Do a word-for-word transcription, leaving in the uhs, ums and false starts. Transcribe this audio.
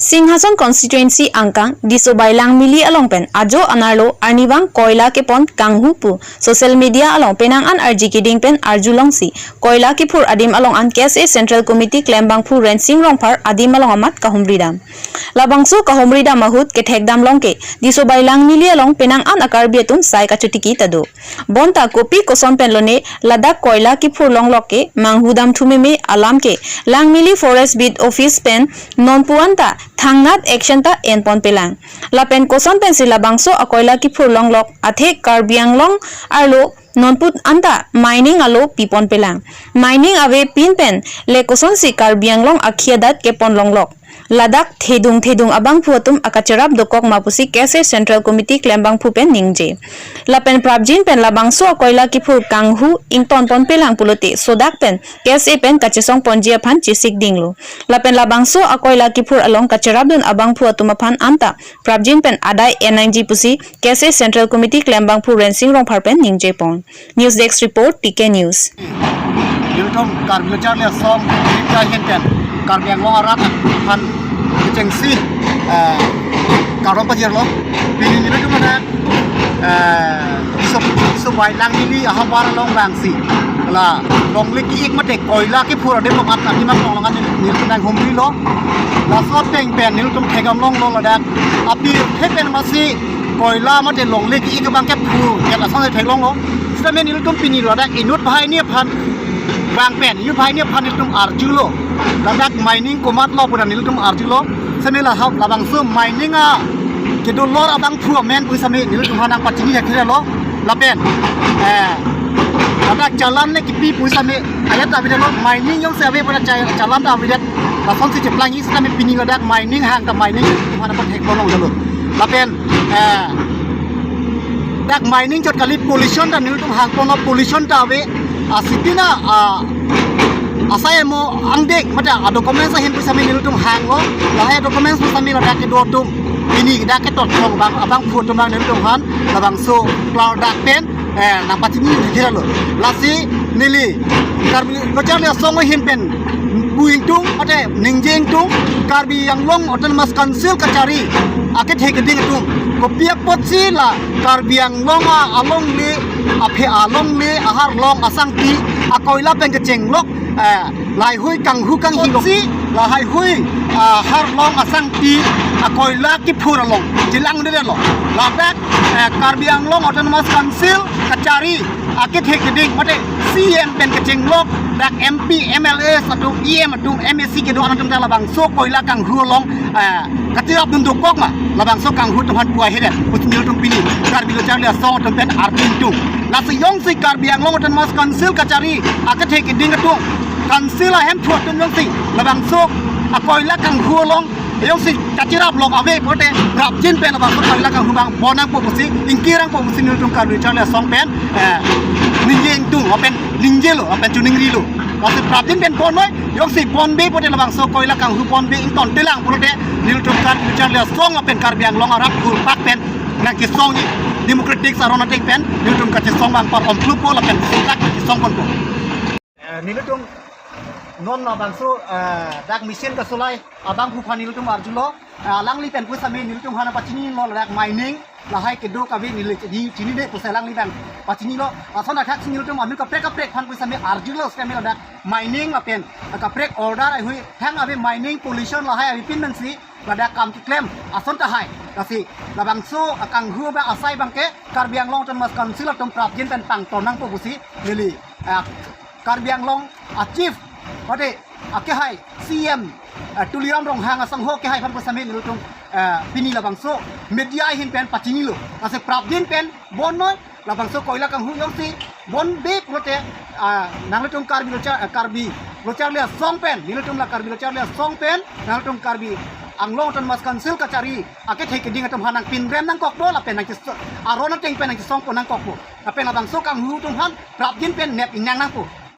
Singhason constituency angkang Disobai Langmili along pen ajo anerlo arnivang koila kepon kanghu pu social media along penang an arji keding pen arjulongsi koila kephur adim along an K S A Central Committee klembangphu Rensing Rongphar adim along amat kahumridam. Labangso kahumridam ahut kethekdam longke Disobai Langmili along penang an akarbi atum sai kachotiki ta do. Bonta kopi koson pen lone ladak koila kephur longlok ke manghudam thumeme alam ke Langmili Forest Beat Office pen nonpu anta thangnat action ta enponpelang. Lapen koson pensi labangso akoila kephur longlok athe Karbi Anglong arlo nonpu anta mining alo piponpelang. Mining ave pin pen le kosonsi Karbi Anglong akhei adat kepon longlok, ladak thedung thedung abangphu atum akacherap dokok ma pusi K S A Central Committee klembangphu pen ningje. Lapen prapjin pen labangso akoila kephur kanghu ingtonponpelang pulote sodak pen K S A pen kachesongponji aphan chesikdinglo. Lapen labangso akoila kephur along kacherapdun abangphu atum aphan anta prapjin pen adai ennangji pusi K S A Central Committee klembangphu Rensing Rongphar pen ningjepon. News Desk Report, T K News. Nelitum Karbi Lo Charli Asong, Karbi Anglong arat aphan kechengsi, eh, kardom pajirlo. Pini nelitum ada, eh, Diso, Disobai Langmili ahavar along vangsi la longle ki-ik mate koila kephur adim along at nangji mat along an nelitum nanghumrilo. Laso ateng pen nelitum thekdam longlo ladak apirthe pen masi koila mate longle ki-ik abang kephur ke lason theklonglo. Sitame nelitum pini ladak inut banghini aphan bang pen, inut banghini aphan nelitum arjulo. Ladak mining komatlo pu nelitum arjulo. Sitame lahap labangso mining akedolor abangphu amen pu sitame nelitum aphan nangpachini akhirlo. Lapen, eh, ladak challan le kipi pu sitame ayat ta avedetlo, mining jongsi ave pu cha-, challan ta avedet. Lasonsi cheplangji sitame pini ladak mining hang ta mining nelitum aphan pathek bolong dolo. Lapen, eh, dak mining chot kali pollution ta nelitum hangponlo, pollution ta ave. Asipina, ah, asai amo angdeng mate adocuments ahin pu sitame nelitum hanglo. Lahai documents pu sitame ladak kedo atum pini dak ketot long abang, abangphu atum abang nelitum aphan labangso klardak pen, eh, nangpachini akhirlo. Lasi neli Karbi Lo Charli Asong ahin pen pu ingtung mate ningje ingtung, Karbi Anglong Autonomous Council kachari akethe keding atum kopi apotsi la Karbi Anglong a-, alongle, aphe alongle, aharlong asangti akoila pen kechenglok, eh, lahaihui kanghu kanghi lok si, lahaihui, ah, aharlong asangti akoila kephur along chelangdedetlo. Ladak, eh, Karbi Anglong Autonomous Council kachari akethe keding mate C E M pen kechenglok dak M P, M L A atum, E M atum, M A C kedo an atum ta labangso koila kanghu along, eh, kacherapdun dokok ma, labangso kanghu atum aphan puvoihedet pusi nelitum pini Karbi Lo Charli Asong atum pen arju ingtung. Lasi jongsi Karbi Anglong Autonomous Council kachari akethe keding atum, council ahemphu atum jongsi labangso akoila kanghu along jongsi kacherap lok ave pulote prapjin pen labangso koila kanghu abang bon nangpo pusi, ingkir nangpo pusi nelitum Karbi Lo Charli Asong pen, eh, ningje ingtung, lapen ningjelo, lapen chuningrilo. Lasi prapjin pen bon noi, jongsi bonbe pulote labangso koila kanghu bonbe ingtontelang pulote nelitum Karbi Lo Charli Asong lapen Karbi Anglong arat phurpak pen nangkesongji, democratic aron ateng pen nelitum kachesong abang pa-omkluppo lapen tak kachesongponpo. Eh, nelitum non labangso, eh, dak machine kasolai abangphu aphan nelitum arjulo, eh, alangli pen pu sitame nelitum aphan nangpachinilo ladak mining lahai kedo kave neli chini, chinine pusi alangli abang pachinilo. Lason athak si nelitum anut kaprek kaprek aphan pu sitame arjulo sitame ladak mining lapen kaprek order ahui thang ave, mining pollution lahai ave pin pensi ladak kam keklem ason tahai. Lasi labangso akanghu abang asai abangke Karbi Anglong Autonomous Council atum prapjin pen pangton nangpo pusi neli, eh, Karbi Anglong a-chief mate akehai C E M, eh, Tuliram Ronghang asangho akehai aphan pu sitame nelitum, eh, pini labangso media ahin pen pachinilo. Lasi prapjin pen bon noi, labangso koila kanghu jongsi bonbe pulote, ah, nanglitum Karbi Lo Char-, eh, Karbi Lo Charli Asong pen, nelitum la Karbi Lo Charli Asong pen, nanglitum Karbi Anglong Autonomous Council kachari akethe keding atum aphan nangpinrem nangkokpo lapen nangkes-, aron ateng pen nangkesongpon nangkokpo. Lapen labangso kanghu atum aphan prapjin pen nep ingnang nangpo.